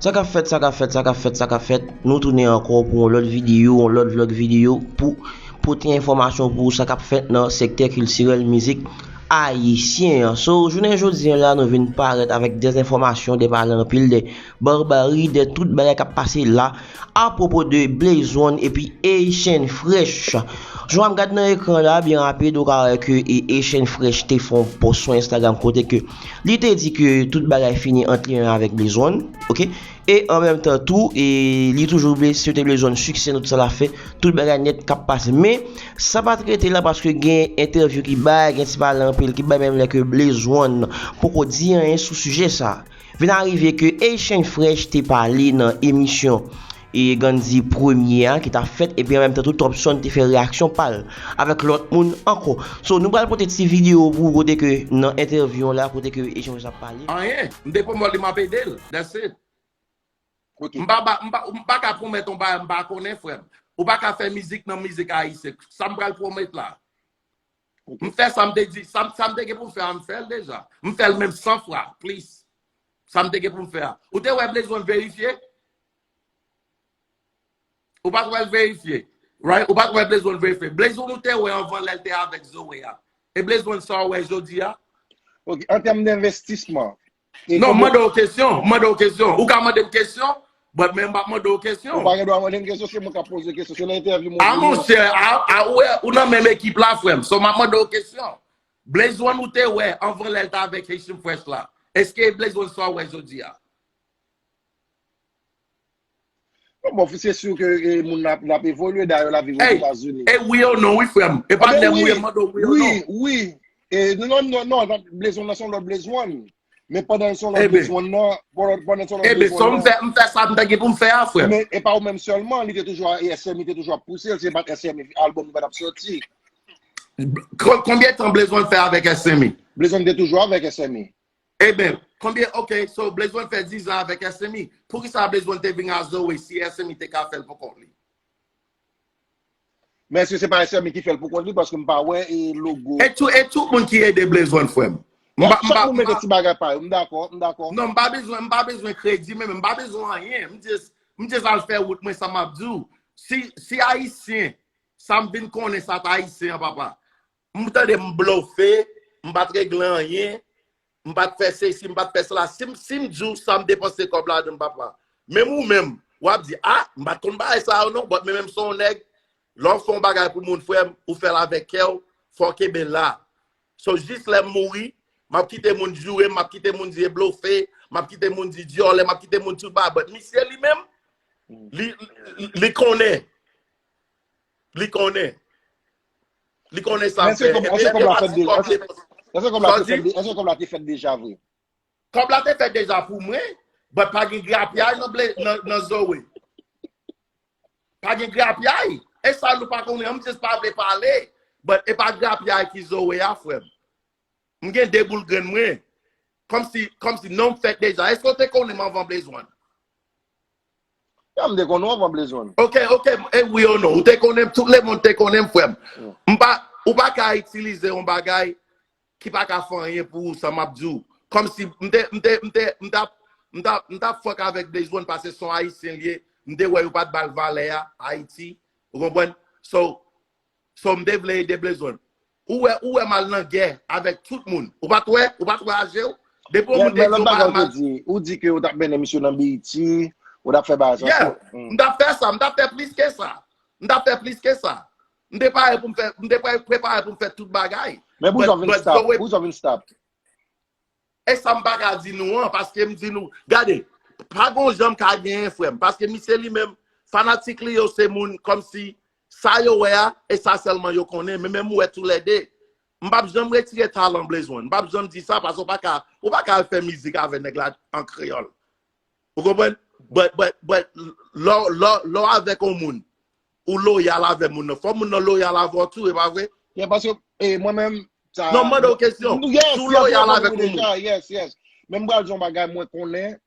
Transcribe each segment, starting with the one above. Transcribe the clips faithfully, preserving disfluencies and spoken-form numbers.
Sa k ap fèt, sa k ap fèt, sa k ap fèt, sa k ap fèt. Nou tounen ankò pou yon lòt videyo, yon lòt vlòg videyo pou pote enfòmasyon pou sa k ap fèt nan sektè kiltirèl mizik ayisyen an. So, jounen jodi an la, nou vin parèt avèk de enfòmasyon, de pale anpil, de barbari, de tout bagay k ap pase la apwopo de Blaze One epi Haitian Fresh. Jan w ap gad nan ekran la, byen rapid, ou ka wè ke e, Haitian Fresh te fè yon post sou Instagram kote ke li te di ke tout bagay fini ant li menm avèk Blaze One, oke? E an menm tan tou, e li toujou vle swete Blaze One siksè nan tout sa l ap fè, tout bagay nèt k ap pase. Men, sa pa t rete la paske gen entèvyou ki bay, gen ti pale anpil ki bay, menm lè ke Blaze One poko di anyen sou sijè sa. Vin arive ke Haitian Fresh te pale nan emisyon e Gandhi Premye a ki t ap fèt, epi an menm tan tou Topson te fè reyaksyon pa l avèk lòt moun ankò. So, nou pral pote ti videyo pou ou kote ke nan entèvyou an la, kote ke Haitian Fresh ap pale. Anyen, m depo mò li m ap ede l, that's it. Ok. M pa, ba- m pa, m pa ka pwomèt yon bagay m pa konnen, frè m. Ou pa ka fè mizik nan mizik ayisyen. Sa m pral pwomèt la. Ok. M fè sa m te di, sa, m- sa m te gen pou m fè a, m fè l deja. M fè l menm san fwa, plis. Sa m te gen pou m fè a. Ou te wè Blaze One verifye? Ou pa t wè l verifye? Right? Ou pa t wè Blaze One verifye? Blaze One ou te wè anvan lè l te avèk Zoe a. E Blaze One sa w wè jodi a? Ok, an tèm denvestisman. E Non, m konbyen mande w kesyon, m mande w kesyon. Ou ka mande m kesyon, but men m p ap mande w kesyon. Ou pa gen dwa mande m kesyon, se mwen k ap poze kesyon. Se nan entèvyou mwen A vini an. monchè, a, a, ou, wè, ou nan menm ekip la, frè m. So, m ap mande w kesyon. Blaze One ou te wè anvan lè l t avèk Haitian Fresh la? Èske Blaze One sa w wè jodi a? Non, bon, se si ke e, moun nan ap, l ap evolye, dayè l ap viv Hey, Ozetazini. E wi ou non, wi, frè m. E pa Anben lè m wi, wi, m mande w wi ou wi, non. wi. E, non, non, non, non, Blaze One nan se yon lòt Blaze One. Men pandan l se yon lòt Enben, Blaze One nan, pandan, pandan l se yon lòt enben, Blaze so One m nan, fè, m fè sa m ta gen pou m fè a, frè m. Men e pa ou menm sèlman, li te toujou a S M I, te toujou ap pouse l, se pa t S M I albòm li pa t ap sòti. Kon- Konbyen tan Blaze One fè avèk S M I? Blaze One te toujou avèk S M I. Enben, konbyen, ok, so Blaze One fè diz an avèk S M I. Poukisa Blaze One te vin a Zoe si S M I te ka fè l pou kont li? Men èske se pa S M I ki fè l pou kont li? Paske m pa wè e logo. E tout, e tout moun ki ede Blaze One, frè m. M Yap, pa, m chak pa, moun m mete pa, ti bagay pa yo. M dakò, m dakò. Non, m pa bezwen, m pa bezwen kredi, men m pa bezwen anyen. M just, m just al fè wout mwen, sa m ap di w. Si, si Ayisyen, sa m vin konnen sa t Ayisyen an, papa. M tande m blofe, m pa t regle anyen, m pa t fè sesi, m pa t fè sela. Si m, si m di w sa m depanse kòb ladan, papa. Menm ou menm, w ap di, a, m pa t konn bagay sa yo non, but men menm se yon nèg, lè w fè yon bagay pou moun, frè m, ou fè l avèk kè w, fò w kenbe la. So, jis lè m mouri, m ap kite moun joure m, m ap kite moun di e blofe, m ap kite moun di dyòlè, m ap kite moun tout bagay, but misye li menm, li, li, li konnen. Li konnen. Li konnen sa l fè. Epi, epi pa ti kòb li. Èske kòb la te fèt de-, èske kòb la te fèt deja vre? Kòb la te fèt deja pou mwen, but pa gen grapyay nan, nan, nan Zoe. Pa gen grapyay. E sa nou pa konnen, m just pa vle pale. But e pa grapyay ki Zoe a, frè m. M gen de boul grenn mwen. Kòmsi, kòmsi non m fèt deja. Èske w te konnen m anvan Blaze One? Ya, m te konnen w anvan Blaze One. Ok, ok, e wi ou non. Ou te konnen m, tout lemonn te konnen m, frè m. M pa, ou pa ka itilize yon bagay ki pa ka fè anyen pou ou, sa m ap di w. Kòmsi m te, m te, m te, m t ap, m t ap, m t ap fuck avèk Blaze One paske se yon Ayisyen l ye. M te wè yo pa t ba l valè a, Ayiti. Ou konprann? So, So, m te vle ede Blaze One. Ou wè, ou wè m al nan gè avèk tout moun. Ou pa t wè? Ou pa t wè aje w? Depi yon moun te di yon bagay mal. Ou di ke ou t ap mennen misye nan Beyiti, ou t ap fè bagay sa. Yeah. M t ap fè sa, m t ap fè plis ke sa. M t ap fè plis ke sa. M te pare pou m fè, m te pre- prepare pou m fè tout bagay. Men poukisa w vin stop? Poukisa w vin stop? E sa m pa ka di nou an, paske m di nou, gade, pa gon jan m ka genyen frè m, paske misye li menm, fanatik li yo se moun kòmsi sa yo wè a, e sa sèlman yo konnen, men menm ou wè toulède. M p ap janm retire talan Blaze One, m p ap janm di sa, paske w pa ka, ou pa ka al fè mizik avè nèg la an kreyòl. Ou konprann? But, but, but, lè w, lè w, lè w avèk yon moun, ou loyal avè moun nan. Fò moun nan loyal avè w tou, e pa vre? Yeah, paske, e, mwen menm, sa, Non, m mande w kesyon. Yes, Si w yes, loyal yes, avèk yon moun. Deja, yes, yes. Men m pral di yon bagay mwen konnen,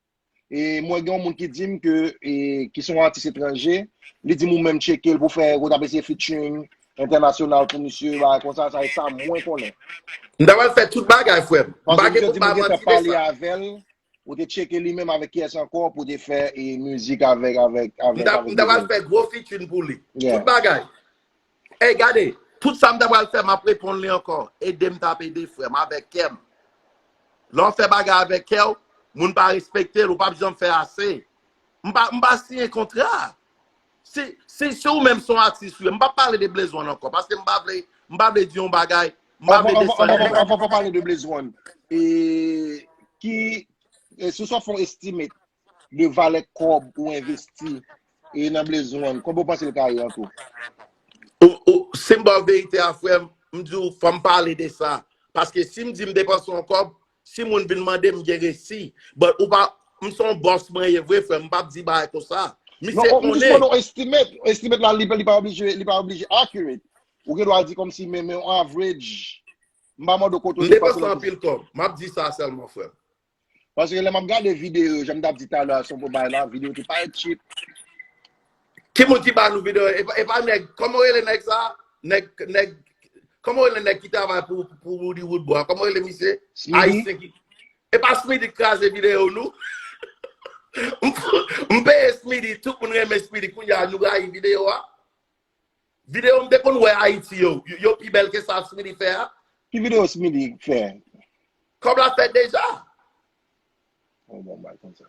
e, mwen gen yon moun ki di m ke, e, ki se yon atis etranje, li di m ou menm tcheke l pou fè, ou t ap eseye featuring entènasyonal pou misye, bagay konsa, sa, e sa mwen konnen. M ta pral fè tout bagay, frè m. M pa gen pou m pa manti de sa. Paske misye di m ou gentan pale avè l, ou te tcheke li menm avèk kiyès ankò pou te fè e mizik avèk, avèk, avèk, avèk M ta pral fè gwo featuring pou li. Yeah. Tout bagay. Ey, gade, tout sa m ta pral fè, m ap reponn li ankò. Ede m t ap ede frè m avèk kè m. Lè w fè bagay avèk kè w, moun pa respekte l, ou p ap janm fè ase. M pa, m pa siyen kontra. Si, si, si ou menm se yon atis ou ye, m p ap pale de Blaze One ankò, paske m pa vle, m pa vle di yon bagay, m pa vle desann yon bagay. Anvan, anvan, anvan, anvan, anvan pale de Blaze One, e, ki, e, si w sot fè yon estimate de valè kòb ou envesti e nan Blaze One, konbyen w panse l ka ye an tou? Ou, ou, si m ba w verite a, frè m, m di w, fò m pale de sa. Paske si m di m depanse yon kòb, si moun vin mande m, m gen resi. But ou pa, m se yon bòs mwen ye vre, frè m, m p ap di bagay konsa. Misye konnen. Non, m jis mande w estimate. Estimate la, li, li pa oblije, li pa oblije accurate. Ou gen dwa di kòmsi, men, men yon average. M pa mande w kote w depanse l. M depanse anpil kòb. M ap di sa sèlman, frè m. Paske lè m ap gade videyo, jan m t ap di talè a, sou bagay la, videyo te parèt cheap. Ki moun ki ba nou videyo? E pa, e pa nèg, kòman w rele nèg sa? Nèg, nèg, kòman w rele nèg ki travay pou, pou Roody Woodboy? Kòman w rele misye? Ayisyen ki. E pa Smithy k kraze videyo nou. M, m peye Smithy, tout moun renmen Smithy, kounye a nou rayi videyo a. Videyo m te konn wè Ayiti yo, yo, yo pi bèl ke sa Smithy fè a. Ki videyo Smithy fè? Kòb la fèt deja. Yon bon bagay konsa.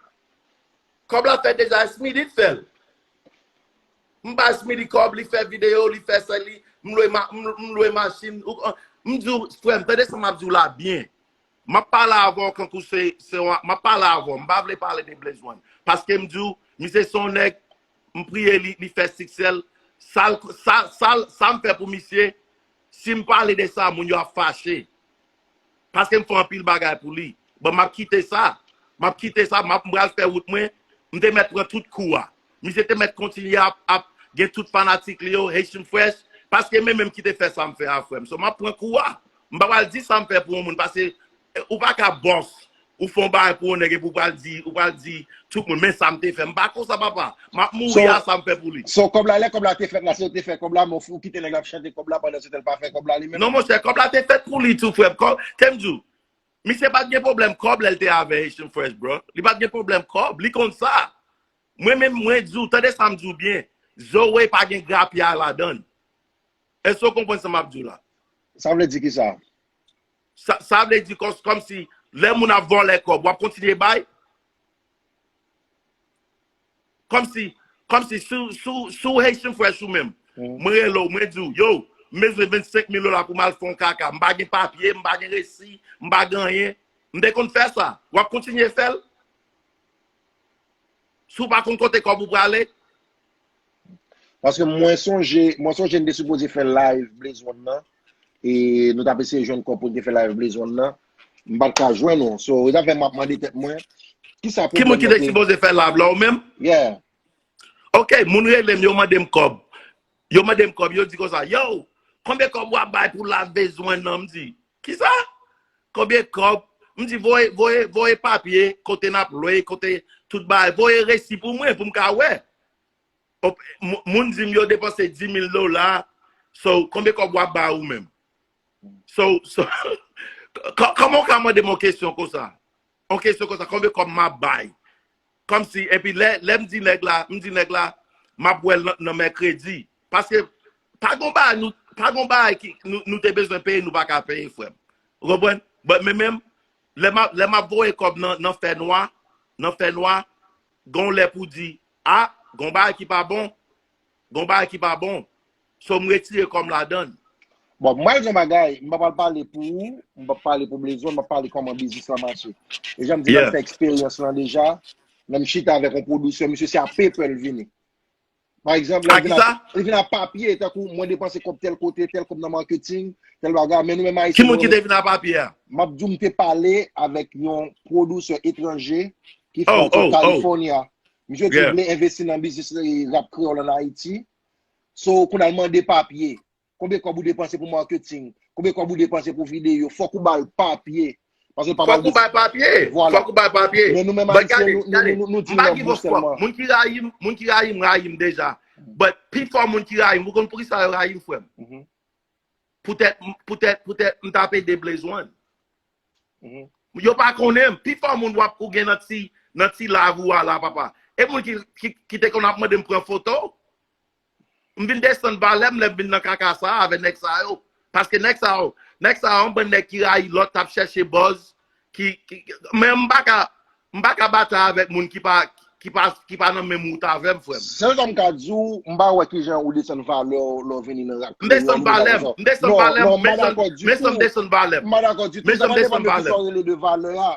Kòb la fèt deja, Smithy t fè l. M bay Smithy kòb, li fè videyo, li fè sa, li, m lwe, m lwe machin. M di w, frè m, tande sa m ap di w la byen. M ap pale avè w kankou se, se yon, m ap pale avè w. M pa vle pale de Blaze One. Paske m di w, misye se yon nèg, m priye li, li fè siksè l. Sa, sa, sa, sa m fè pou misye, si m pale de sa, moun yo ap fache. Paske m fè anpil bagay pou li. Bon, m ap kite sa. M ap kite sa, m ap, m pral fè wout mwen. M te mèt pran tout kou a. Misye te mèt kontinye ap, ap gen tout fanatik li yo, Haitian Fresh. Paske men menm ki te fè sa m fè a, frè m. So, m ap pran kou a. M pa pral di sa m fè pou yon moun, paske, eh, ou pa ka bòs, ou fè yon bagay pou yon nèg epi ou pral di, ou pral di tout moun, men sa m te fè. M pa konsa, papa. M ap mouri a sa m fè pou li. So, kòb la, lè kòb la te fèt la, se ou te fè kòb la, men ou kite nèg la ap chante kòb la pandan se tan l pa fè kòb la li menm? Non, monchè, kòb la te fèt pou li tou, frè m. Kòb, te m di w, misye pa t gen pwoblèm kòb lè l te avè Haitian Fresh, bro. Li pa t gen pwoblèm kòb, li konn sa. Mwen menm, mwen di w, tande sa m di w byen, Zoe pa gen grapya ladan l. Èske w konprann sa m ap di w la? Sa vle di kisa? Sa, sa vle di kòm, kòmsi lè moun ap vòlè kòb, w ap kontinye bay? Kòmsi, kòmsi si, si, si w Haitian Fresh ou menm, mwen rele w, mwen di w, yo, m bezwen vennsenk mil dola pou m al fè yon kaka. M pa gen papye, m pa gen resi, m pa gen anyen. M te konn fè sa. W ap kontinye fè l? Si w pa konn kote kòb ou prale? Paske mwen sonje, mwen sonje n te sipoze fè live Blaze One nan. E nou t ap eseye jwenn kòb pou n te fè live Blaze One nan. M pa t ka jwenn ou. So, e sa fè m ap mande tèt mwen, kisa pwoblèm nan te? Ki moun ki te sipoze fè live la, ou menm? Yeah. Ok, moun rele m, yo mande m kòb. Yo mande m kòb, yo di konsa, yo, konbyen kòb w ap bay pou live Blaze One nan? M di, kisa? Konbyen kòb? M di, voye, voye, voye papye, kote n ap lwe, kote tout bagay. Voye resi pou mwen, pou m ka wè. Moun di m yo depanse dis mil dola. So, konbyen kòb w ap ba ou menm? So, so, kòman w ka mande m yon kesyon konsa? Yon kesyon konsa, konbyen kòb m ap bay? Kòmsi, epi lè, lè m di nèg la, m di nèg la, m ap wè l nan, nan mèkredi. Paske, pa gon bagay, nou, pa gon bagay ki, nou, nou te bezwen peye, nou pa ka peye, frè m. Ou konprann? But men menm, lè m ap, lè m ap voye kòb nan, nan fè nwa, nan fè nwa, gon lè pou di, a, gon bagay ki pa bon, gon bagay ki pa bon. So, m retire kò m ladan l. Bon, m pral di yon bagay, m pa pral pale pou ou, m p ap pale pou Blaze One, m ap pale kòman biznis lan mache. E jan m di, m fè eksperyans lan deja, lè m chita avèk yon pwodiktè, misye se a paper l vini. Pa egzanp, lè l vin a, li vin a papye, tankou mwen depanse kòb tèl kote, tèl kòb nan marketing, tèl bagay, men nou menm Ayisyen. Ki moun ki te vin a papye a? M ap di w, m te pale avèk yon pwodiktè etranje ki fè yon tèt California. Misye di l vle envesti nan biznis rap kreyòl ann Ayiti. So, kounye a l mande papye. Konbyen kòb ou depanse pou marketing? Konbyen kòb ou depanse pou videyo? Fòk ou ba l papye. Paske l pa pral. Fòk ou bay papye. Vwala. Fòk ou bay papye. Men nou menm Ayisyen, nou, nou, nou, nou di l nan bouch sèlman. Moun ki rayi m, moun ki rayi m, rayi m deja. But pifò moun ki rayi m, ou konn poukisa yo rayi m, frè m? Poutèt, poutèt, poutèt m t ap ede Blaze One. Yo pa konnen m. Pifò moun w ap ou gen nan ti, nan ti live ou a la, papa. E moun ki, ki, ki te konn ap mande m pran foto. M vin desann valè m lè m vin nan kaka sa a avèk nèg sa yo. Paske nèg sa yo, nèg sa yo, yon bann nèg ki rayi lòt, t ap chèche buzz, ki, ki, men m pa ka, m pa ka batay avèk moun ki pa, ki pa, ki pa nan menm wout avè m, frè m. Sèl sa m ka di w, m pa wè kijan ou desann valè w lè w vini nan rak. M desann valè m, m desann valè m, men sa m desann valè m. M pa dakò ditou. Men sa m desann valè m. M pa dakò ditou. Sa pa depann de kisa w rele de valè a.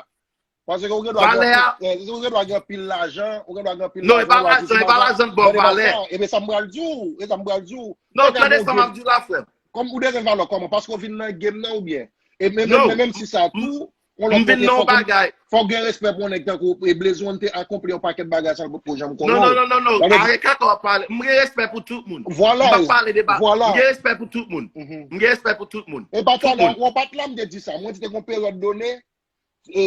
Paske ou gen dwa gen anpil, eh, ou gen dwa gen anpil lajan, ou gen dwa gen anpil lajan. Non, e pa lajan, e pa lajan k ba w valè. Ebyen sa m pral di w, e sa m pral di w. Non, tande sa m ap di w la, frè m. Kòm ou desann valè w kòman? Paske w vin nan game nan oubyen? E menm, menm, menm si sa tou, yon lòt kote, fòk ou, fòk gen respè pou yon nèg tankou w. E Blaze One te akonpli yon pakèt bagay sa l potko janm konnen w. Non, non, non, non, non. Arete kaka w ap pale. M gen respè pou tout moun. Vwala. M pa pale de ba-, m gen respè pou tout moun. M gen respè pou tout moun. E pa talè, w pa t la m te di sa. Mwen di te gen yon peryòd done, e,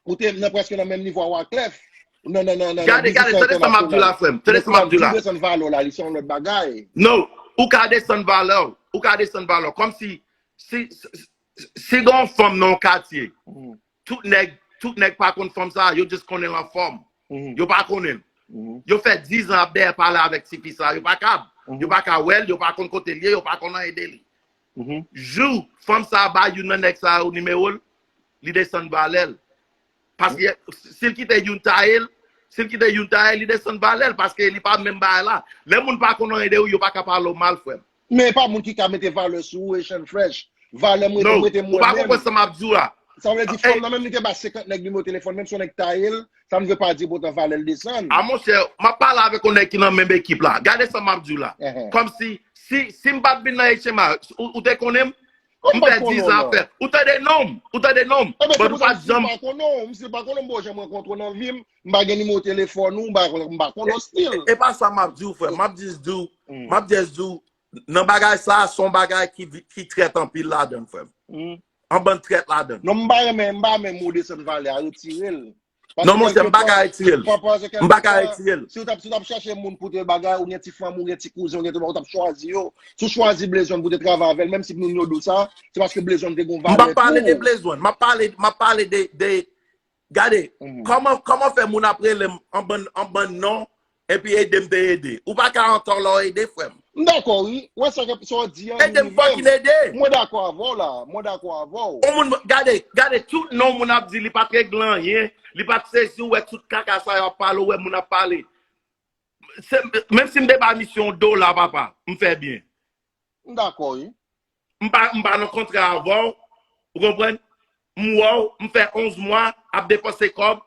ou te nan, prèske nan menm nivo a Wyclef. Nan, nan, nan, nan, nan mizisyen entènasyonal. Gade, gade, tande sa m ap di w la, frè m. Tande sa m ap di w la. Desann valè w la, li se yon lòt bagay. Non, ou ka desann valè w. Ou ka desann valè w. Kòmsi, si, si, si, si gen yon fanm nan yon katye, tout nèg, tout nèg pa konn fanm sa, yo just konnen l anfòm. Yo pa konnen l. Yo fè diz an ap dèyè pale avèk tifi sa, yo pa kab. Yo pa ka wè l, yo pa konn kote l ye, yo pa konn anyen de li. Jou fanm sa a ba youn nan nèg sa yo nimewo l, li desann valè l. Paske si l kite youn taye l, si l kite youn taye l, li desann valè l, paske li pa menm bagay la. Lè moun pa konn anyen de ou, yo pa ka pale w mal, frè m. Men e pa moun ki ka mete valè sou ou, Echann Fresh. Valè m rete, m rete mwen menm. Non, ou pa konprann sa m ap di w la. Sa vle di fanm nan menm li te ba senkant nèg nimewo telefòn, menm si yon nèg taye l, sa n vle pa di poutan valè l desann. A monchè, m ap pale avèk yon nèg ki nan menm ekip la. Gade sa m ap di w la. Kòmsi, si, si m pa t vin nan H M I, ou, ou te konnen m? M fè diz an ap fè. Ou tande non m? Ou tande non m? But ou pa t janm. Misye pa konnen w, misye pa konnen m, bon, jan m rankontre w nan vi m, m pa gen nimewo telefòn ou, m pa, m pa konnen w still. E, e pa sa m ap di w, frè. M ap just di w, m ap just di w, nan bagay sa a, se yon bagay ki, ki trèt anpil ladan l, frè m. Yon bann trèt ladan l. Non, m pa renmen, m pa renmen mo desann valè a, retire l. Non, monchè, m pa ka retire l. M pa ka retire l. Si w t ap, si w t ap chèche moun pou te bagay, ou gen ti fanmi, ou gen ti kouzen, ou gen tout, ou t ap chwazi yo. Si w chwazi Blaze One pou te travay avè l, menm si moun yo di w sa, se paske Blaze One te gen yon valè pou ou. M p ap pale de Blaze One. M ap pale, m ap pale de, de, gade, kòman, kòman fè moun ap rele m an bann, an bann non, epi ede m te ede. Ou pa ka antò lè w ede, frè m. M dakò, wi. Wè sa ke, sa w di an, ede m fucking ede. Mwen dakò avè w la. Mwen dakò avè w. On moun, gade, gade, tout non moun ap di, li pa t regle anyen, li pa t sezi, ou wè tout kaka sa yo ap pale, ou wè moun ap pale. Se, menm si m te ba misye yon dola, papa, m fè byen. M dakò, wi. M pa, m pa nan kontra avè w, ou konprann? M wè w, m fè onz mwa ap depanse kòb,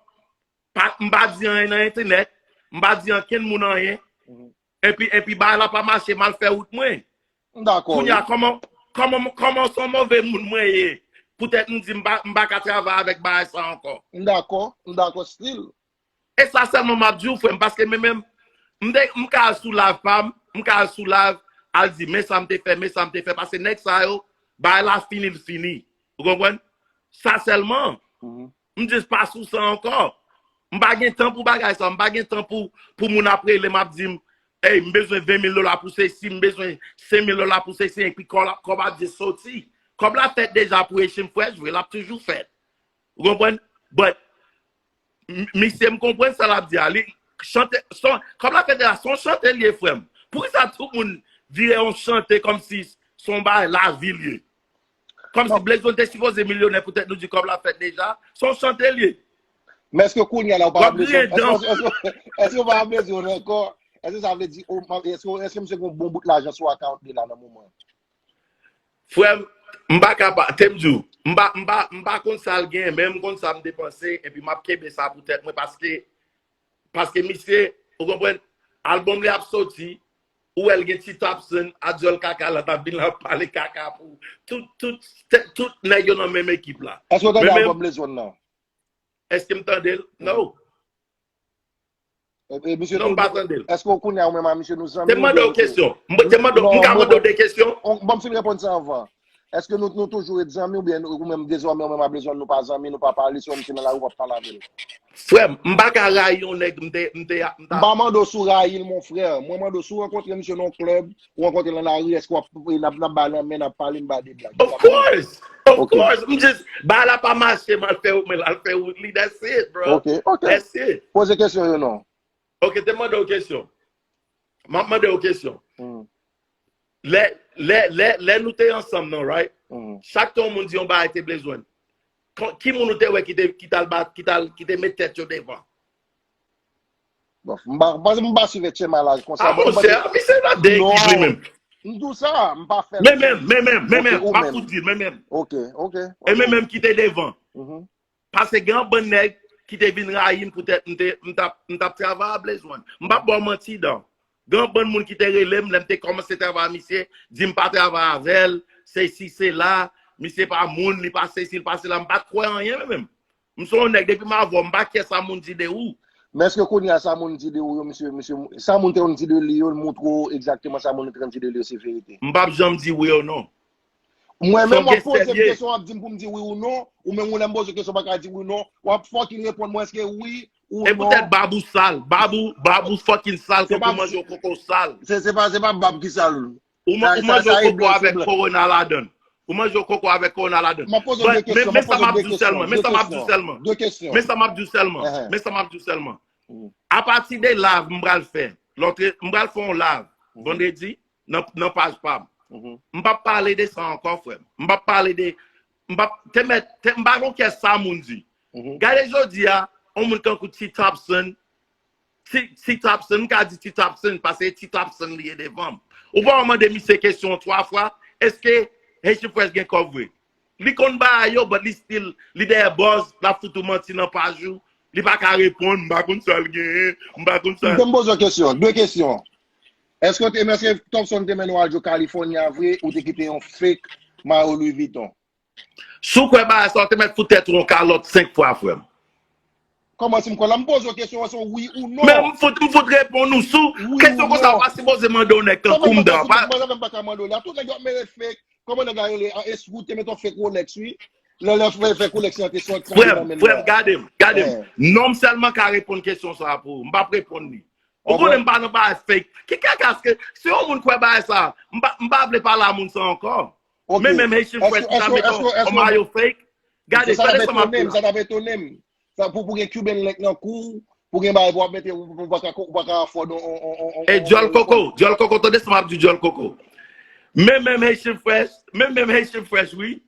pa, m pa di anyen nan entènèt, m pa di ankenn moun anyen, epi, epi bagay la pa mache, m al fè wout mwen. M dakò, wi. Kounye a, kòman, kòman, kòman se yon move moun mwen ye, poutèt m di m pa, m pa ka travay avèk bagay sa ankò? M dakò, m dakò still. E sa sèlman m ap di w, frè m, paske men menm, m te, m ka al sou live pa m, m ka al sou live, al di, men sa m te fè, men sa m te fè, paske nèg sa yo, bagay la fini, l fini. Ou konprann? Sa sèlman. M just pa sou sa ankò. M pa gen tan pou bagay sa, m pa gen tan pou, pou moun ap rele m ap di m, ey, m bezwen ven mil dola pou sesi, m bezwen senk mil dola pou sesi, epi kòb la, kòb ap just soti. Kòb la fèt deja pou Echann Fresh, vre, l ap toujou fèt. Ou konprann? But, m-, misye, m konprann sa l ap di a. Li, chante, son, kòb la fèt deja, se yon chante l ye, frè m. Poukisa tout moun vire yon chante kòmsi se yon bagay lavi l ye? Kòmsi Blaze One te sipoze milyonè, poutèt nou di kòb la fèt deja, se yon chante l ye. Men èske kounye a la ou pa Blaze One? Èske, èske, èske, èske ou pa Blaze One ankò? Èske sa vle di, ou, èske, èske misye gen yon bon bout lajan sou account li la nan moman? Frè m, m pa ka pa, te m di w, m pa, m pa, m pa konn sa l gen, men m konn sa m depanse, epi m ap kenbe sa pou tèt mwen, paske, paske misye, ou konprann, albòm li ap soti, ou wè l gen Tito Tapson, Adyòl Kaka la, t ap vin la ap pale kaka pou tout, tout, tout nèg yo nan menm ekip la. Èske w tande albòm Blaze One nan? Èske m tande l? No. E, e, misye non, m pa tande l. Èske w konnen ou menm a misye nou zanmi? Te mande w kesyon. M te mande w, m ka mande w de kesyon? Ban m fin reponn sa anvan. Èske nou, nou toujou ret zanmi oubyen ou menm dezòmè ou menm a Blaze One nou pa zanmi, nou pa pale, si w wè misye nan lari w p ap pale avè l? Frè m, m pa ka rayi yon nèg m te m te m ta M pa mande w si w rayi l, mon frè. Mwen mande w si w rankontre misye nan yon klèb, ou rankontre l nan lari, èske w ap n ap n ap bay lanmen, n ap pale, n bay de blag. Of course! Of course! M just, bagay la pa mache, m al fè, mwen al fè wout li, that's it, bro. Ok, ok. That's it. Poze kesyon yo non. Ok, te mande w kesyon. M ap mande w kesyon. Lè, lè, lè, lè nou te ansanm nan, right? Chak tan yon moun di yon bagay te Blaze One. Ki moun ou te wè ki te, ki t al bat, ki t al, ki te met tèt yo devan? Bon, m pa, m pa, m pa swiv H M I la konsa. Ah, monchè, misye la de ekip li menm. M di w sa, m pa fè. Men menm, men menm, men menm, m ap fout di l, men menm. Ok, ok. E men menm ki te devan. Paske gen yon bann nèg ki te vin rayi m poutèt m te, m t ap, m t ap travay a Blaze One. M p ap ba w manti, dan. Gen yon bann moun ki te rele m lè m te kòmanse travay a misye, di m pa travay avè l, sesi, sela, misye pa moun, li pa sesi, li pa sela. M pa t kwè anyen, men menm. M se yon nèg, depi m avè w, m pa kè sa moun di de ou. Men èske kounye a sa moun di de ou yo, misye, misye, sa moun te konn di de li yo, l montre w egzakteman sa moun te konn di de li yo se verite? M p ap janm di wi ou non. Mwen menm w ap poze m kesyon, w ap di m pou m di wi ou non, ou menm ou lè m poze w kesyon w pa ka di wi non, w ap fucking reponn mwen èske wi ou non. E poutèt bab ou sal, bab ou, bab ou fucking sal, tankou manje yon koko sal. Se, se pa, se pa bab ki sal. Ou manje yon koko avèk kowona ladan l. Ou manje yon koko avèk kowona ladan l. Men sa m ap di w sèlman, men sa m ap di w sèlman. Men sa m ap di w sèlman, men sa m ap di w sèlman. Apati de live m pral fè, lòt, m pral fè yon live vandredi nan, nan paj pa m. M p ap pale de sa ankò, frè m. M p ap pale de, m p ap, te mèt, te, m pa gon kè sa moun di. Gade jodi a, yon moun kankou T Topson, T, T Topson, m ka di T Topson, paske e T Topson li ye devan m. Ou pa wè mande misye kesyon twa fwa, èske Haitian Fresh gen kòb vre? Li konn bagay yo, but li still, li dèyè buzz, l ap fout ou manti nan paj ou, li pa ka reponn, m pa konn sa l genyen, m pa konn sa. M te m poze w kesyon, de kesyon. Èske w te, èske Topson te mennen w al jwe California vre, ou te kite yon fake mayo Louis Vuitton? Si w kwè bagay sa, w te mèt fout tèt ou yon kalòt senk fwa, frè m. Kòman si m kwè la? M poze w kesyon an, se yon wi ou non. Men m fout, m fout reponn ou sou kesyon konsa, w pa sipoze mande yon nèg tankou m dan. Mwen menm pa ka mande w la. Tout nèg yo ap mennen fake. Kòman nèg la rele? An Escrew te met yon fake Rolex, wi. Lè, lè fake Rolex lan te sòti. Frè m, frè m, gade m, gade m. Non m sèlman ka reponn kesyon sa a pou ou. M p ap reponn li. Ou konnen m pa nan bagay fake. Ki kaka, se yon moun kwè bagay sa, m pa, m pa vle pale a moun sa ankò. Men menm Haitian Fresh ki ta mete yon mayo fake. Gade, tande sa m ap di w la. Sa t ap etone m. Sa pou, pou gen Cuban link nan kou, pou gen bagay pou w ap mete, ou pa ka, ou pa ka afford on, on, on, on. E Djòl Koko, Djòl Koko, tande sa m ap di w, Djòl Koko. Men menm Haitian Fresh, men menm Haitian Fresh, wi.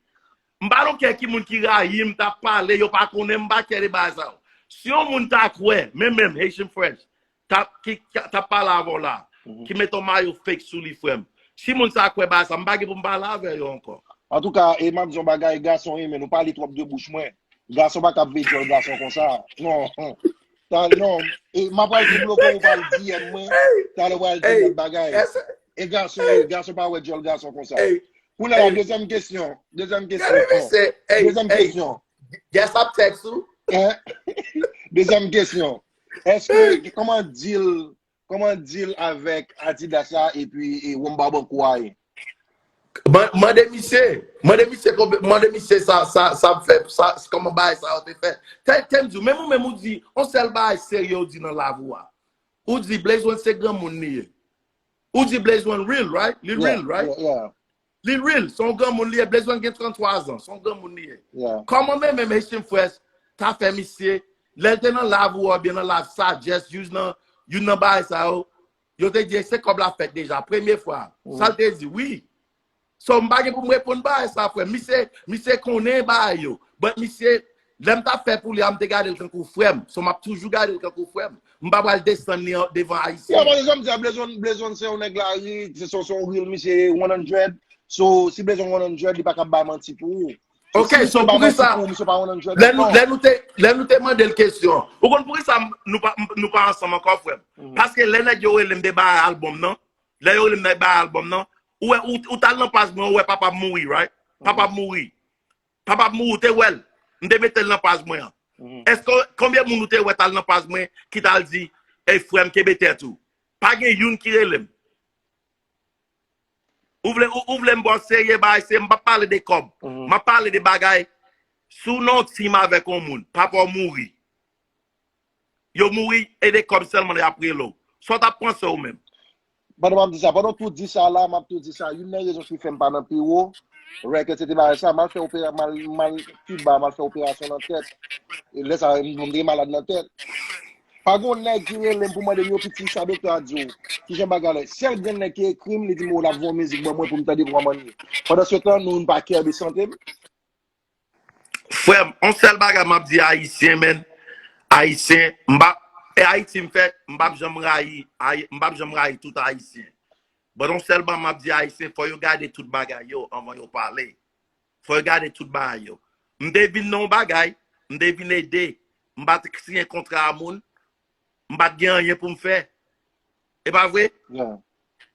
M pa don't care ki moun ki rayi m, t ap pale, yo pa konnen m, m pa care de bagay sa yo. Si yon moun ta kwè, men menm Haitian Fresh, t ap, ki, ki t ap pale avè w la, ki mete yon mayo fake sou li, frè m. Si moun sa kwè bagay sa, m pa gen pou m pale avè yo ankò. Antouka, e m ap di yon bagay, gason, e men nou pale twòp de bouch mwen. Gason pa ka ap veye djòl gason konsa. Non. Ta, non. E m ap pral debloke w, ou pral D M mwen. Talè w pral di lòt bagay. E gason, e gason pa wè djòl gason konsa. Kounye a, dezyèm kesyon. Dezyèm kesyon. Dezyèm kesyon. Guess ap text ou. Dezyèm kesyon. Èske, kòman deal, kòman deal avèk Adidas la epi e, Wamba Banco a ye? Mande misye, mande misye, mande misye sa, sa, sa ap fè, sa, kòman bagay sa yo te fè. Tèl, tèl m di w, menm ou menm ou di, yon sèl bagay serye ou di nan lavi w a. Ou di Blaze One se granmoun li ye. Ou di Blaze One real, right? Li real, right? Li real, se yon granmoun li ye. Blaze One gen tranntwa zan, se yon granmoun li ye. Kòman men menm Haitian Fresh ta fè misye, lè l te nan live ou oubyen nan live Sagesse, youn nan, youn nan bagay sa yo, yo te di se kòb la fèt deja, premye fwa. Sa l te di, wi. So, m pa gen pou m reponn bagay sa, frè. Misye, misye konnen bagay yo. But misye, lè m t ap fè pou li a, m te gade l tankou frè m. So, m ap toujou gade l tankou frè m. M pa pral desann li devan Ayisyen. Yo, paske jan m di a, Blaze One, Blaze One se yon nèg lari, se, se, se yon real misye one hundred. So, si Blaze One one hundred, li pa ka bay manti pou ou. Ok, so poukisa, lè nou, lè nou te, lè nou te mande l kesyon, ou konn poukisa nou pa, nou pa ansanm ankò, frè m? Paske lè nèg yo rele m te bay albòm nan, lè yo rele m te bay albòm nan, ou wè, ou, ou t al nan paj mwen, ou wè papa m mouri, right? Papa m mouri. Papa m mouri, ou te wè l. M te mete l nan paj mwen an. Èske, konbyen moun ou te wè t al nan paj mwen ki t al di, ey, frè m, kenbe tèt ou? Pa gen youn ki rele m. Ou vle, ou, ou vle m ba w serye bagay, se m p ap pale de kòb. M ap pale de bagay. Si w nan yon team avèk yon moun, papa w mouri. Yo mouri, e de kòb sèlman y ap rele w. Sa w t ap panse ou menm? Pandan m ap di sa, pandan w tou di sa la, m ap tou di sa, youn nan rezon ki fè m pa nan pi wo, rèk, etsetera sa, m al fè opera, m al, m al Kiba, m al fè operasyon nan tèt. E lè sa, m, m te malad nan tèt. Pa gen yon nèg ki rele m pou mande m, yo, piti, sa doktè a di w. Kijan bagay la? Sèl grenn nèg ki ekri m, li di m, o, l ap voye yon mizik ban mwen pou m tande pou m anmanye. Pandan se tan, nou, nou pa kè de sante m. Frè m, yon sèl bagay m ap di Ayisyen, menn. Ayisyen, m pa, e Ayiti m fèt, m p ap janm rayi, Ayi- m p ap janm rayi tout Ayisyen. But yon sèl bagay m ap di Ayisyen, fò yo gade tout bagay yo anvan yo pale. Fò yo gade tout bagay yo. M te vin nan yon bagay, m te vin ede. M pa t siyen kontra a moun, m pa t gen anyen pou m fè. E pa vre?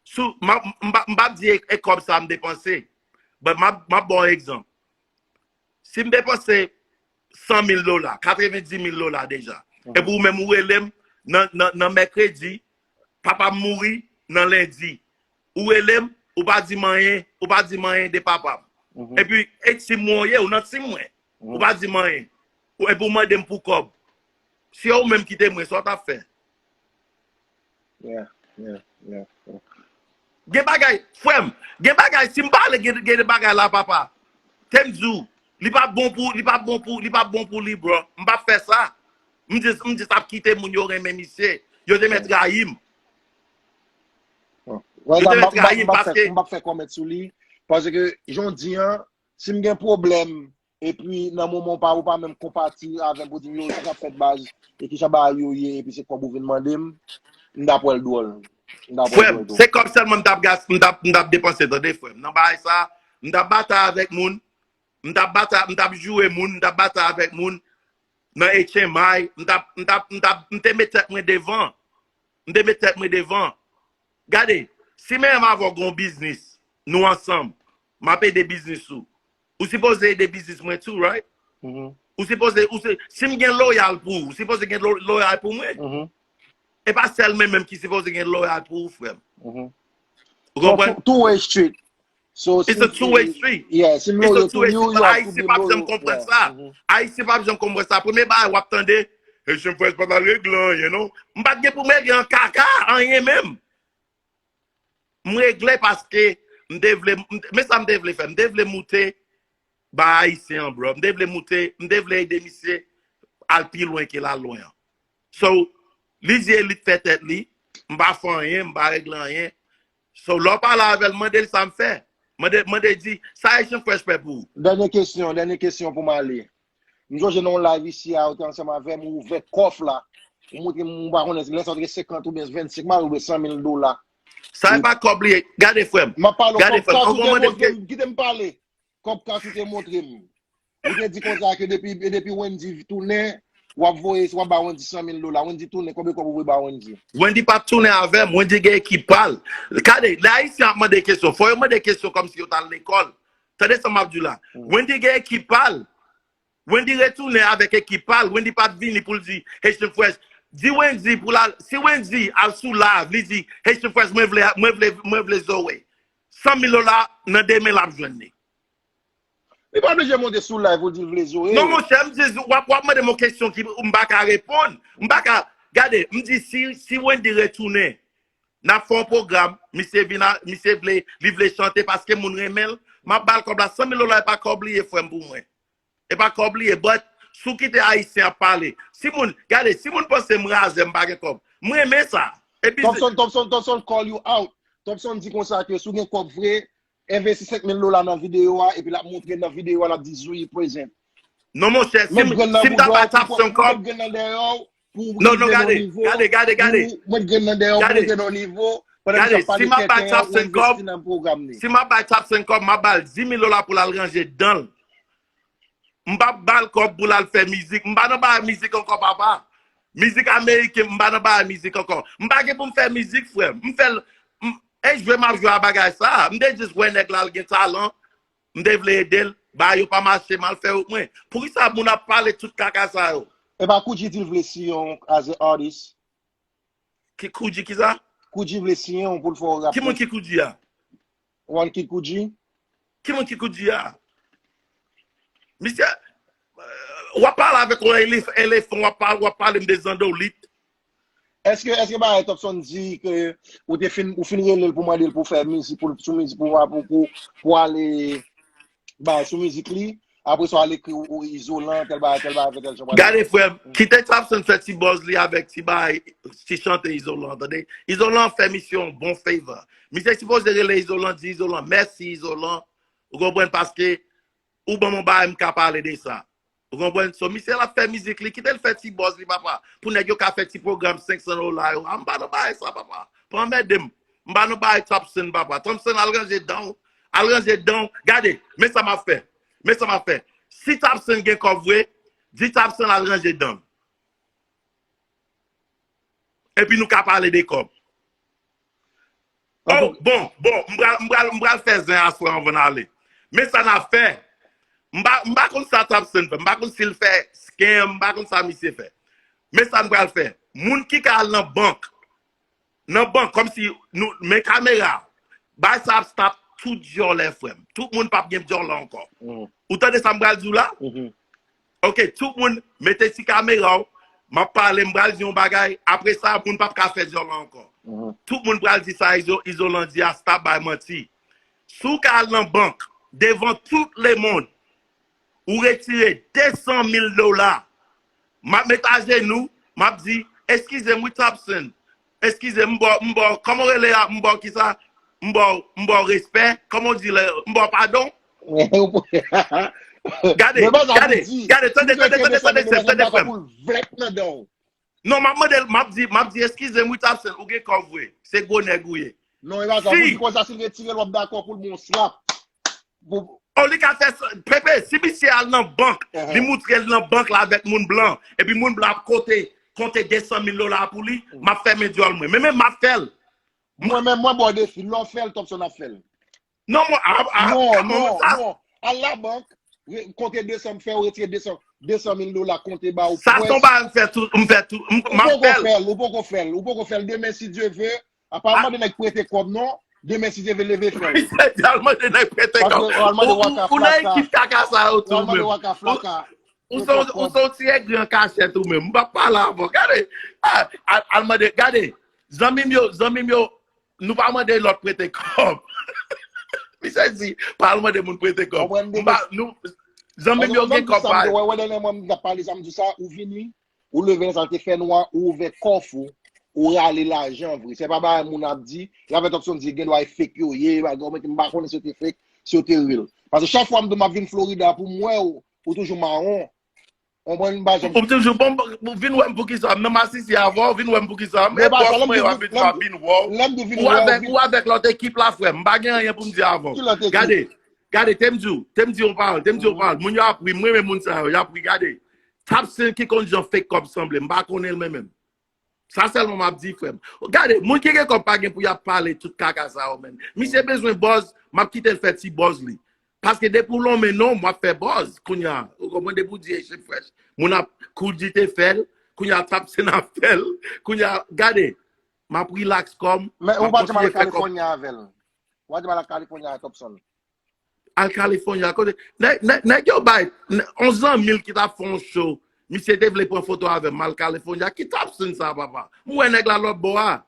Sou, m ap- m pa- m p ap di e, e kòb sa m depanse. But m ap, m ap ba w yon egzanp. Si m depanse san mil dola, katrevendiz mil dola deja, epi ou menm ou rele m nan, nan, nan mèkredi, papa m mouri nan lendi. Ou rele m, ou pa di m anyen, ou pa di m anyen de papa m. Epi, e team mwen w ye, ou nan team mwen. Ou pa di m anyen. Ou- Epi ou mande m pou kòb. Si ou menm kite mwen, sa w t ap fè? Yeah, yeah, yeah. Gen bagay, frè m, gen bagay, si m pale, gen, gen de bagay la, papa. Te m di w, li pa bon pou, li pa bon pou, li pa bon pou li, bro. M p ap fè sa. M just, m just ap kite moun yo renmen misye. Yo te mèt rayi m. Wè, m p ap fè kòmèt sou li. Paske, jan w di an, si m gen pwoblèm, epi nan moman w pa, ou pa menm konpati avè m pou di m, yo, sa k ap fèt baz, e kijan bagay yo ye, epi se kòb ou vin mande m, m t ap wè l dwòl. M t ap wè l Frè m, dwòl tou. Se kòb sèlman m t ap gas, m t ap, m t ap depanse, tande, frè m. Nan bagay sa, m t ap batay avèk moun, m t ap batay, m t ap joure moun, m t ap batay avèk moun nan H M I, m t ap, m t ap, m t ap, m te met tèt mwen devan. M te met tèt mwen devan. Gade, si menm avè w gen yon biznis, nou ansanm, m ap ede biznis ou. Ou sipoze ede biznis mwen tou, right? Ou sipoze, ou se, si m gen loyal pou ou, ou sipoze gen lo- loyal pou mwen. E pa sèl mwen menm ki sipoze gen loyal pou ou, frè m. Ou konprann? Two way street. So, It's a two way street. Yeah, si m loyal to you, you have to be Ayisyen p ap janm loyal. Konprann sa. Ayisyen p ap janm konprann sa. Premye bagay w ap tande, Haitian Fresh pa t al regle anyen, non. M pa t gen pou m regle an kaka, anyen menm. M regle paske m te vle, m- men sa m te vle fè. M te vle moute ba Ayisyen an, bro. M te vle moute, m te vle ede misye al pi lwen ke l al lwen an. So, li di e li t fè tèt li, m pa fè anyen, m pa regle anyen. So, lè w pale avè l, mande l sa m fè. Mande, mande di, sa Haitian Fresh fè pou ou? Dènye kesyon, dènye kesyon pou m ale. M sonje nan yon live isi a, ou te ansanm avè m, ou ouvè kòf la. Ou montre m, ou pa konnen, lè sa w te gen senkant oubyen vennsenk mil oubyen san mil dola. Sa e pa kòb li ye. Gade, frè m. M ap pale w Gade, kòb frè m. kas An ou te gwo mande montre m, kite m pale. Kòb kas ou te montre m. Ou te di konsa ke depi, depi Wendy tounen, w ap voye, w ap ba Wendy san mil dola. Wendy tounen, konbyen kòb ou voye ba Wendy? Wendy pa t tounen avè m. Wendy gen ekip pa l. Gade, lè Ayisyen ap mande kesyon, fò yo mande kesyon kòmsi yo t al lekòl. Tande sa m ap di w la. Wendy gen ekip pa l. Wendy retounen avèk ekip pa l. Wendy pa t vini pou l di Haitian Fresh. Di Wendy pou l al, si Wendy al sou live, li di, Haitian Fresh, mwen vle, mwen vle, mwen vle Zoe. San mil dola nan de men l ap jwenn li. Li pa oblije monte sou live pou di l vle Zoe. Non, monchè, m di, w ap, w ap mande m yon kesyon ki m pa ka reponn. M pa ka, gade, m di si, si Wendy retounen, n ap fè yon pwogram, misye vin a, misye vle, li vle chante paske moun renmen l, m ap ba l kòb la. San mil dola e pa kòb li ye, frè m, pou mwen. E pa kòb li ye, but si w kite Ayisyen ap pale. Si moun, gade, si moun panse m razè, m pa gen kòb. M renmen sa. Epi Thompson, Thompson, Thompson call you out. Thompson di konsa ke si w gen kòb vre, envesti senk mil dola nan videyo a, epi l ap montre nan videyo a, l ap di Zoe present. Non, monchè, si m ta bay Thompson kòb. Met grenn nan dèyè w pou w rive nan yon nivo. Non, non, gade, gade, gade, gade. Met grenn nan dèyè w pou w rive nan yon nivo. Pandan misye ap pale tenten an, ou envesti nan pwogram li. Si m ap bay Thompson kòb, m ap ba l dis mil dola pou l al ranje dan l. M p ap ba l kòb pou l al fè mizik. M pa nan bagay mizik ankò, papa. Mizik ameriken, m pa nan bagay mizik ankò. M pa gen pou m fè mizik, frè m. M fè l, m, e jwe m ap jwe a bagay sa. M te jis wè nèg la, l gen talan. M te vle ede l. Bagay yo pa mache, m al fè yo mwen. Poukisa moun ap pale tout kaka sa yo? E pa Koudji di l vle siyen w as a artist? Ki Koudji ki sa? Koudji vle siyen w pou l fè w rap. Ki moun ki Koudji a? Ou konn Kid Koudji? Ki moun ki Koudji a? Misye, w ap pale avèk yon elef- elefan, w ap pale, w ap pale m de zandolit. Èske èske bagay Topson di ke ou te fin ou fin rele l pou mande l pou fè mizik pou sou mizik pou pou pou, pou ale bay sou mizik li? Apre sa w al ekri ou izolan tèl bagay tèl bagay tèl jan. Gade frè m, kite Topson fè ti buzz li avèk ti bagay, ti chante izolan tande. Izolan fè misye yon bon favor. Misye sipoze rele izolan di izolan mèsi izolan. Ou konprann paske ou ban m yon bagay m ka pale de sa. Ou konprann? So misye l ap fè mizik li, kite l fè ti buzz li papa. Pou nèg yo ka fè ti pwogram senk san dola yo. A m pa nan bagay sa papa. Pa anmède m. M pa nan bagay Topson papa. Topson al ranje dan w. Al ranje dan w. Gade, men sa m ap fè. Men sa m ap fè. Si Topson gen kòb vre, di Topson al ranje dan l. Epi nou ka pale de kòb. Oh, bon, bon, m pral m pral m pral fè zen aswè anvan n ale. Men sa n ap fè. M pa m pa konn sa Topson fè. M pa konn si l fè scam, m pa konn sa misye fè. Men sa n pral fè. Moun ki ka al nan bank, nan bank, kòmsi nou men kamera. Bay sa ap stop tout dyòlè frè m. Tout moun p ap gen dyòlè ankò. Ou tande sa m pral di w la? Ok, tout moun mete ti kamera w. M ap pale, m pral di yon bagay. Apre sa, moun p ap ka fè dyòlè ankò. Tout moun pral di sa izo, izolan di a stop bay manti. Si w ka al nan bank, devan tout lemonn, ou retire de san mil dola, m ap met ajenou, m ap di, eskize m wi Topson, eskize m, m ba w, m ba w, kòman w rele a, m ba w kisa, m ba w, m ba w respè, kòman w di lè, m ba w padon. Gade, gade, gade, tande, tande, tande, tande, tande, tande, frè m. Non, m ap mande l, m ap di, m ap di, eskize m wi Topson, ou gen kòb vre, se gwo nèg ou ye. Non, e pa sa, pou di konsa, si l retire l, w ap dakò pou l bon slap. Oh, li ka fè sa. Pepe, si misye al nan bank, li moutre l nan bank la avèk moun blan, epi moun blan ap konte, konte de san mil dola pou li, m ap fèmen dyòl mwen. Men menm m ap fè l. Mwen menm, mwen ba w defi, lè w fè l, Topson ap fè l. Non, mwen, a, a, non, non, non. Al la bank, konte de san, fè yo retire de san, de san mil dola, konte ba ou. Sa se yon bagay m fè tou, m fè tou, m ap fè l. Ou poko fè l, ou poko fè l, ou poko fè l. Demen, si Dye ve, a pa mande nèg prete kòb non, demen si Dye ve leve fè l. Misye di al mande nèg prete kòb. Ou nan ekip kaka sa yo tou menm. Ou se yon ti egri an kachèt ou menm. M p ap pale avè w. Gade, al mande, gade, zanmi m yo, zanmi m yo, nou pa mande lòt prete kòb. Misye di, pa al mande moun prete kòb. M pa, nou, zanmi m yo gen kòb pa yo. Wè, wè, dènye mwa m t ap pale sa, m di sa, ou vini, ou leve nan sa l te fè nwa, ou ouvè kòf ou, ou rale lajan vre. Se pa bagay moun ap di, y ap fè Topson di, gen dwa e fake yo ye, bagay, ou mete m pa konnen si yo te fake, si yo te real. Paske chak fwa m di w m ap vin Florida pou m wè w, ou toujou mawon. Konprann m pa janm. Ou toujou bon, vin wè m poukisa m nan masisi avè w, vin wè m poukisa m. E bòs mwen yo ap vin fè vin wè w. Ou avèk, ou avèk lòt ekip la frè m, m pa gen anyen pou m di avè w. Gade, gade, te m di w, te m di yon pawòl, te m di yon pawòl. Moun yo ap ri, m renmen moun sa yo, y ap ri, gade. Topson ki konn jan fake kòb sanble, m pa konnen l mwen menm. Sa sèlman m ap di, frè m. Gade, moun ki gen kòb pa gen pou y ap pale tout kaka sa yo, menm. Misye bezwen buzz, m ap kite l fè ti buzz li. Paske depi w lonmen non w, m ap fè buzz. Kounye a, ou konprann, depi w di Echef Fresh, moun ap, Koudji te fè l, kounye a Topson ap fè l, kounye a, gade, m ap relax kò m, m ap kontinye fè kòb. Men ou pa janm al California avè l. Ou pa janm al California avè Topson. Al California kote nèg nèg nèg yo bay on zanmi l ki t ap fè yon show. Misye te vle pran foto avè m, m al California. Ki Topson sa papa? M wè nèg la lòt bò a.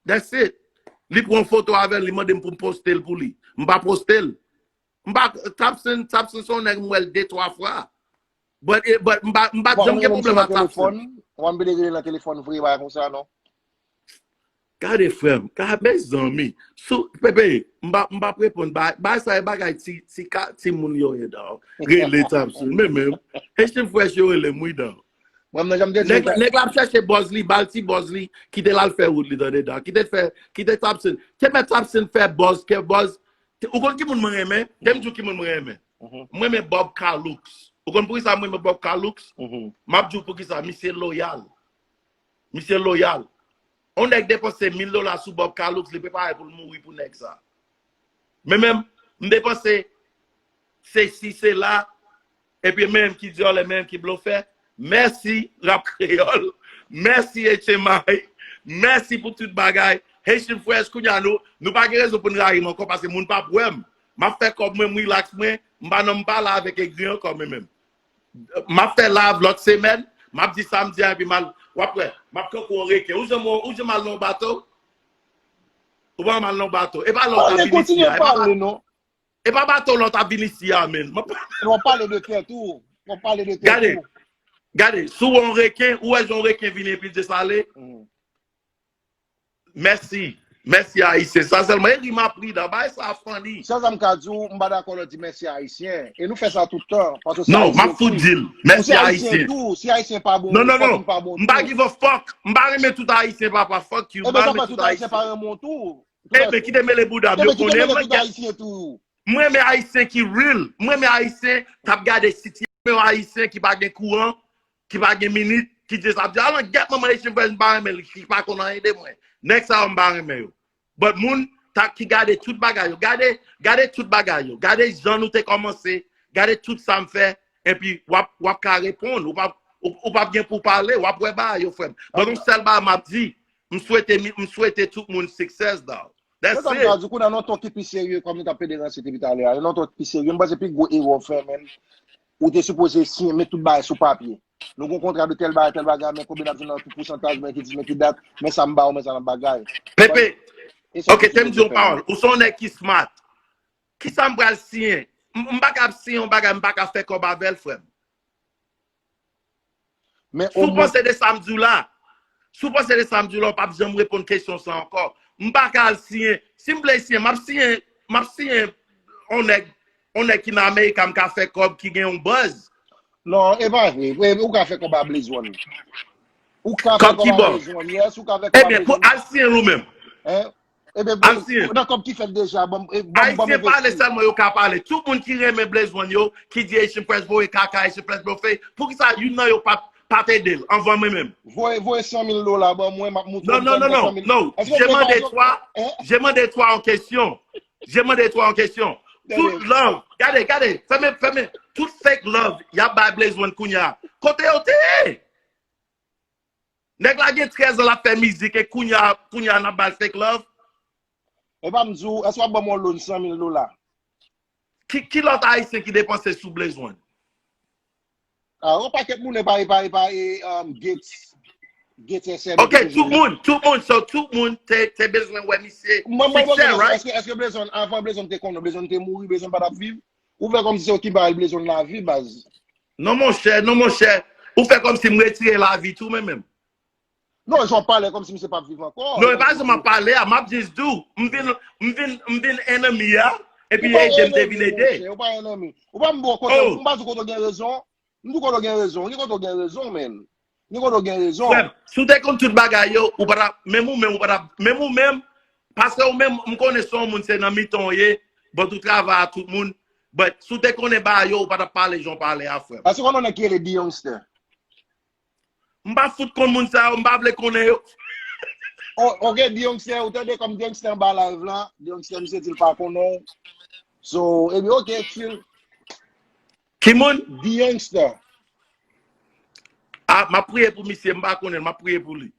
That's it. Li pran foto avè l, li mande m pou m poste l pou li. M pa poste l. M pa Topson, Topson se yon nèg m wè l de twa fwa. But, but m pa, m pa janm gen pwoblèm ak Topson. Ou pa menm rele nan telefòn vre bagay konsa non. Gade frè m, ka mezanmi. Sou, Pepe, m pa, m p ap reponn bagay, bagay sa e bagay ti, ti ka, timoun yo ye dog. Rele Topson, men menm. Echef Fresh yo rele m wi dog. Nèg la ap chèche buzz li, ba l ti buzz li, kite l al fè wout li tande dog. Kite fè, kite Topson. Te mèt Topson fè buzz, ke buzz. Ou konn ki moun mwen renmen? Te m di w ki moun mwen renmen. M renmen Bob Calux. Ou konn poukisa m renmen Bob Calux? M ap di w poukisa. Misye loyal. Misye loyal. On nèg depanse mil dola sou Bob Calux, li prepare pou l mouri pou nèg sa. Men menm, m depanse sesi sela, epi menm ki dyòlè, menm ki blofè. Mèsi, Rap Kreyòl. Mèsi, H M I. Mèsi pou tout bagay. Haitian Fresh, kounye a nou, nou pa gen rezon pou n rayi m ankò paske moun p ap wè m. M ap fè kòb mwen, m relax mwen, m pa nan, m pa la avèk egri ankò mwen menm. M ap fè live lòt semèn, m ap di sa m di a epi m al, w ap wè, m ap kankou yon reken. Ou janm, ou janm al nan yon bato? Ou pa janm al nan yon bato? E pa lè w t ap vin isi a, e pa, e pa bato lè w t ap vin isi a, menn. M ap... W ap pale de tèt ou. W ap pale de tèt ou. Gade, gade, si w wè yon reken, ou wè jan yon reken vini epi l desale? Mèsi. Mèsi Ayisyen. Sa sèlman. E ri m ap ri la. Bagay sa funny. Sèl sa m ka di w, m pa dakò lè w di mèsi Ayisyen. E nou fè sa tout tan. Paske w se Ayisyen tou. Non, m ap fout di l. Mèsi Ayisyen. Tou. Si Ayisyen pa bon, non, non, non. Pa bon. M pa give a fuck. M pa renmen tout Ayisyen, papa. Fuck you. M pa renmen tout Ayisyen. Ebe, kite mele bouda m. Yo konnen mwen. M renmen Ayisyen ki real. M renmen Ayisyen k ap gade sitiyasyon. M renmen Ayisyen ki pa gen kouran, ki pa gen minit, ki just ap di, "Alan, gèt manman Haitian Fresh, m pa renmen l, ki pa konn anyen de mwen." Nèg sa yo, m pa renmen yo. But moun ta, ki gade tout bagay yo, gade, gade tout bagay yo, gade jan nou te kòmanse, gade tout sa m fè, epi w ap, w ap ka reponn, ou p ap, ou, ou p ap gen pou pale, w ap wè bagay yo, frè m. But yon sèl bagay m ap di, m swete, m swete tout moun success, dog. That's it. Sa m ka di, kounye a, nan yon ton ki pi serye, kòm nou t ap pede ranse depi talè a, nan yon ton ki pi serye, m panse pi gwo erè w fè, menn, ou te sipoze siyen, met tout bagay sou papye. Nou gen yon kontra de tèl bagay, tèl bagay, men konbyen n ap jwenn nan, ki pousantaj, men ki dis, men ki dat, men sa m ba w, men sa n ap bagay. Pepe, ok, te m di yon pawòl. Ou se yon nèg ki smart. Kisa m pral siyen? M, m pa ka ap siyen yon bagay, m pa ka fè kòb avè l, frè m. Si w panse de sa m di w la, si w panse de sa m di w la, w p ap janm reponn kesyon sa ankò. M pa ka al siyen. Si m vle siyen, m ap siyen, m ap siyen yon nèg, yon nèg ki nan America, m ka fè kòb, ki gen yon buzz. Non, e pa vre. Ou ka fè kòb a Blaze One. Ou ka fè kòb a Blaze One, yes, ou ka fè kòb a Blaze One. Ebyen, pou al siyen l ou menm. Hein? Ebyen, nan kòb ki fèt deja, ban m, ban m envesti. Ayisyen pale sèlman yo ka pale. Tout moun ki renmen Blaze One yo, ki di Haitian Fresh voye kaka, Haitian Fresh blofe, poukisa youn nan yo pa, pa t ede l anvan mwen menm? Voye, voye san mil dola ban mwen, m ap moutre w. Non, non, non, non, non. J'ai demandé toi, j'ai demandé toi en question. J'ai demandé toi en question. Tout love, gade, gade, fèmen, fèmen. Tout fake love y ap bay Blaze One kounye a. Kote yo te ye? Nèg la gen trèz an l ap fè mizik e kounye a, kounye a n ap ba l fake love. Epa m di w, èske w ap ban m yon loan san mil dola? Ki, ki lòt Ayisyen ki depanse sou Blaze One? Ah, yon pakèt moun epa, epa, epa, e, um, Gates, Gates S M. Ok, tout moun, tout moun, so tout moun te, te bezwen wè misye. Mwen, mwen, mwen, èske, èske Blaze One, avan Blaze One te konnen, Blaze One te mouri, Blaze One pa t ap viv? Ou fè kòmsi se ou ki ba Blaze One lavi, baz. Non, monchè, non, monchè. Ou fè kòmsi m retire lavi tou, mwen menm. Non, jan w pale kòmsi misye p ap viv ankò. Non, e pa jan m ap pale a, m ap just do. M vin, m vin, m vin enemy a, epi ede m te vin ede. Ou pa enemy. Ou pa m bon kote, m pa di kote w gen rezon. M di kote w gen rezon. Ou gen kote w gen rezon, menn. Ou gen kote w gen rezon. Frè m, si w te konn tout bagay yo, ou pa t ap, menm ou menm, ou pa t ap, menm ou menm, paske ou menm, m konnen se yon moun, se nan mitan w ye, but ou travay a tout moun, but si w te konnen bagay yo, ou pa t ap pale jan w pale a, frè m. Èske w konn yon nèg ki rele D-Youngster? M pa fout konn moun sa yo, m pa vle konnen yo. Oh, ok, D-Youngster, ou tande kòm D-Youngster anba live la. D-Youngster, misye di l pa konnen w. So, ebyen, ok, chill. Ki moun? D-Youngster. Ah, m ap priye pou misye, m pa konnen l, m ap priye pou li.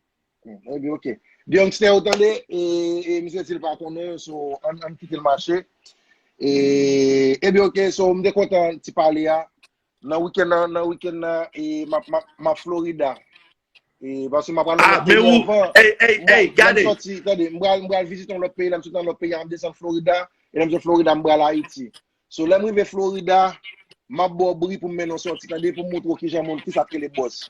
Hmm, ebyen, ok. D-Youngster, ou tande, e, e misye di l pa konnen w, so, ann, ann kite l mache. E, ebyen, ok, so, m te kontan ti pale a. Nan wikenn nan, nan wikenn nan, e, m ap, m ap, m ap Florida. E, paske m ap pral nan lòt peyi anvan. Ey, ey, ey, gade. Lè m sòti, tande, m pral, m pral vizite yon lòt peyi, lè m sòti nan lòt peyi a, m desann Florida, e lè m sot Florida, m pral Ayiti. So, lè m rive Florida, m ap ba w bri pou m mennen w sòti, tande, pou m montre w kijan moun, kisa k rele bòs.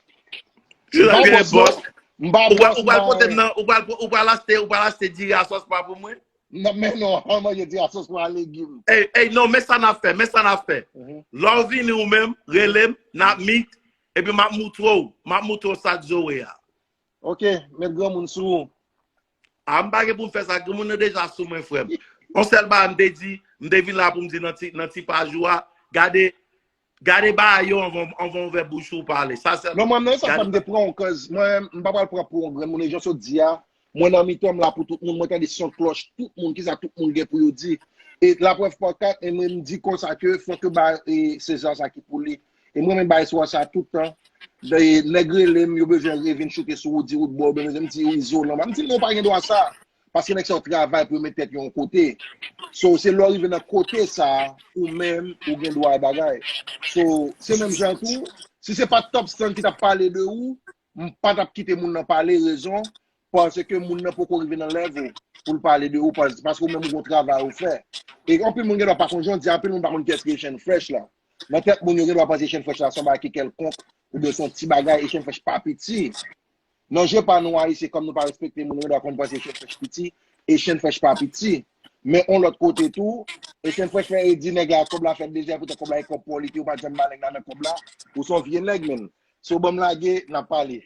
Kisa k rele bòs? M pa bòs, m pa anyen. Ou pral pote m nan, ou pral, ou pral achte, ou pral achte diri a sòs pa pou mwen? Nan men non, an manje ti asòs pou a legim. Ey, ey, non, men sa n ap fè, men sa n ap fè. Lè w vini ou menm, rele m, n ap meet, epi m ap moutre w, m ap moutre w sa Joe a. Ok, met granmoun sou ou. A, m pa gen pou m fè sa, granmoun nan deja sou mwen, frè m. Yon sèl bagay m te di, m te vin la pou m di nan ti, nan ti paj ou a, gade, Gade bagay yo anvan, anvan w ouvè bouch ou pale. Sa sèlman. Non, mwen menm, sa fè m te pran w, cause mwen, m pa pral pran pou yon granmoun, e jan w sot di a, mwen nan mitan, m la pou tout moun, mwen tande son klòch, tout moun, kisa tout moun gen pou yo di. E laprèv pa kat, e mwen, m di konsa ke fòk yo ba, e, Seza sa ki pou li. E mwen menm bay espwa sa tout tan. E nèg rele m, yo bezwen vin choute sou Roody Roodboy, oubyen bezwen m di Izolan. M di non, w pa gen dwa sa. Paske nèg sa yo travay pou yo met tèt yo yon kote. So, se lè w rive nan kote sa, ou menm, ou gen dwa bagay. So, se menm jan tou, si se pa Top Stand ki t ap pale de ou, m pa t ap kite moun nan pale, rezon, paske moun nan poko rive nan level pou l pale de ou, pas- paske ou menm ou gon travay ou fè. E anpil moun gen dwa pa konn jan di, anpil moun pa konn kiyès ki Echèn Fresh la. Nan tèt moun yo gen dwa panse Echèn Fresh la se yon bagay ki kèlkonk, oubyen se yon ti bagay, Echèn Fresh pa piti. Nan je pa nou Ayisyen, kòm nou pa respekte moun, nou gen dwa konn panse Echèn Fresh piti, Echèn Fresh pa piti. Men on lòt kote tou, Echèn Fresh fè e di nèg la kòb la fè dezè, poutan kòb la e kòb pou li, ou pa janm ba nèg la nan kòb la, ou se yon vye nèg menm. So ban m lage, n ap pale.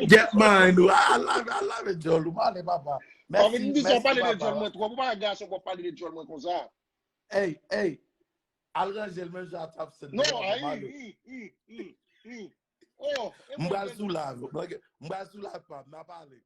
Get mine, ou. A lave, a lave djòl, ou male papa. Mèsi, mèsi papa. Pale de djòl mwen twòp, ou pa gason pou pale de djòl mwen konsa. Hey, hey. Al ranje l menm jan a Top Stand. Non, ayi, i, i, i, i. Oh, M pral sou live. M pral sou live pa m, n a pale.